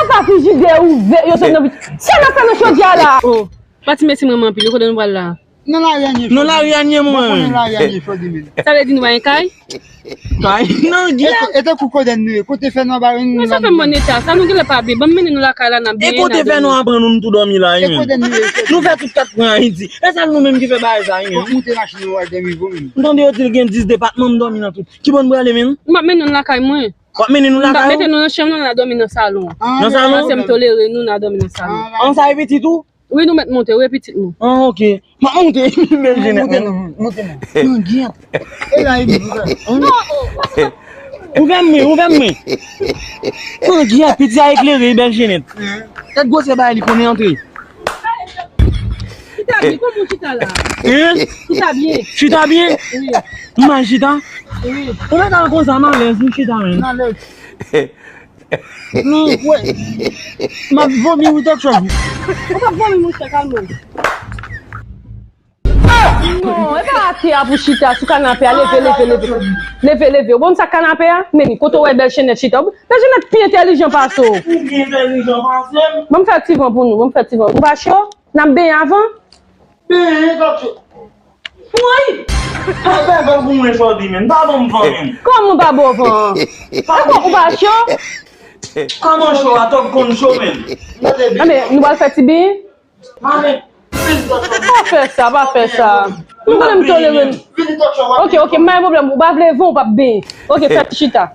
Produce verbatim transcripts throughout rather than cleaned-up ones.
Apa frijidè ouvè, yo sot nan vit. Sa n ap fè nan chodyè a la? Oh, pa ti mesye m renmen anpil, yo kote nou pral la? Nan lari a nye chòdi. Nan lari a nye mwen. Mwen konnen lari a nye chòdi menm. Sa vle di nou pa gen kay? Kay? Nan, gya. E tankou kodenn nou ye, kote fè nou anba nou. Sa fè m bon eta, sa nou genlè pa byen. Ban m mennen nou lakay la, n ap byen. E kote fè nou aprann nou tou dòmi la, wi. E kodenn nou ye. Nou fè tout kat pran Ayiti. E sèl nou menm ki fè bagay sa, wi. Fòk moute machin nou al dòmi vo menm. M tande yo di l gen dis depatman, m dòmi nan tout. Ki bò n prale menm? M ap mennen nou lakay mwen. W ap mennen nou lakay ou? M ap mete nou nan chanm nan, n a dòmi nan salon. Nan salon? Paske m tolere nou, n a dòmi nan salon. An, sa e pitit ou? Wi, nou mèt monte, wi, pitit nou. An, ok. M ap monte, bèl jenèt, men. Monte non, monte non. Nan gyèt. E la, e byen, frè. Ouvè m mwen, ouvè m mwen. Nan gyèt, pitit a eklere, bèl jenèt. Tèt gwosè bagay li konnen antre. Chita byen, kòman w chita la? Hein? Chita byen. Chita byen? Wi. M mal chita? Wi. Ou mèt al konsa, m alèz, m chita, men. M alèz. Non, wè. M ap vomi, wi, tòt chòv. Ou p ap vomi, monchè, kalme w. Non, e pa atè a pou chita, sou kanapè a, leve, leve, leve. Leve, leve. Ou bon sa kanapè a? Men li, kote w wè bèl chenèt chita? Bèl chenèt pi entèlijan pase w. Ou pi entèlijan pase m? Ban m fè ti van pou nou, ban m fè ti van. Ou pa cho? N ap benyen avan? Benyen, tòt cho. Woy! Pa fè van pou mwen, Chòdi, men. Pa ban m van, men. Kòman w pa bon van? Ankò ou pa cho? Kòman cho a, tòt konn cho, men. Anben, nou pral fè ti benyen? Anben, pa fè sa, pa fè sa. Nou menm tolere n. Ok, ok, m pa gen pwoblèm. Ou pa vle van, ou p ap benyen. Ok, fè ti chita.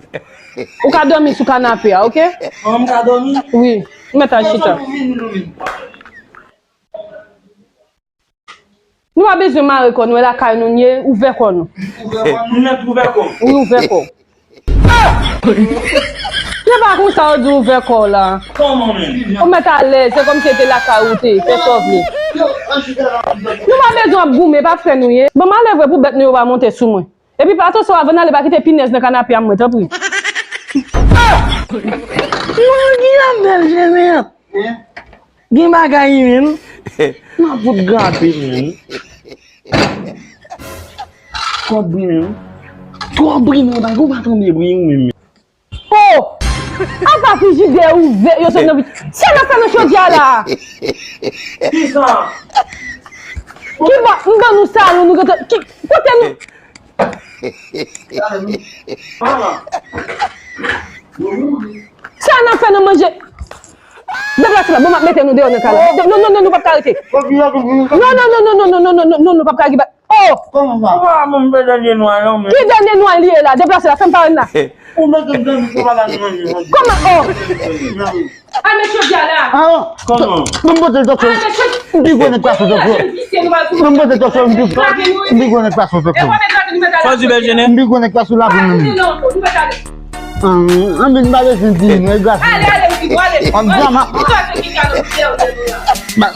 Ou ka dòmi sou kanapè a, ok? An, m ka dòmi? Wi, ou mèt al chita. Nou pa bezwen mare kò nou, e lakay nou n ye, ouvè kò nou. M mèt ouvè kò m. Wi, ouvè kò w. Se pa konsa yo di ouvè kò w la. Kòman menm? Ou mèt alèz, se kòmsi se te lakay ou te ye, fè sa w vle. Nou pa bezwen ap goumen, pa frè nou ye. Bon, m ale vre pou bèt nou yo pa monte sou mwen. Epi pa atansyon, avan n ale, pa kite pinèz nan kanapè a mwen, tanpri. Mwen gen bèl jenèt. Gen bagay wi menm. M ap fout grape menm. Twòp bri menm. Twòp bri nan bagay, ou pa tande bri ou menm. Oh! Apa frijidè ouvè, yo sot nan vit. Sa n ap fè nan chodyè a la? Kisa? Ki bò, m ban nou salon, nou gentan, ki, kote nou? Sa n ap fè nan manje? Deplase la, bon, m ap mete nou deyò nan kay la. Non, non, non, non, nou p ap ka rete. Non, non, non, non, non, non, non, non, non, nou p ap ka rete. Oh! Kòman sa? Ou pa ban m fè dènye nwa non, men. Ki dènye nwa li ye la? Deplase la, fè m parèt la. Ou mete m dènye nwa la nan manje. Kòman? Oh! Ay, mesye, vya la. Ah, kòman? Ban m pote l tòk show. M pi gwo nèg pase w tòk show. Ban m pote l tòk show, m pi, m pi gwo nèg pase w tòk show. Sa w di, bèl jenèt? M pi gwo nèg pase w la pou mwen. Ah, anben m pa bezwen di, non, e gras. Ale, ale, m pi gwo, ale. An drama. Ba,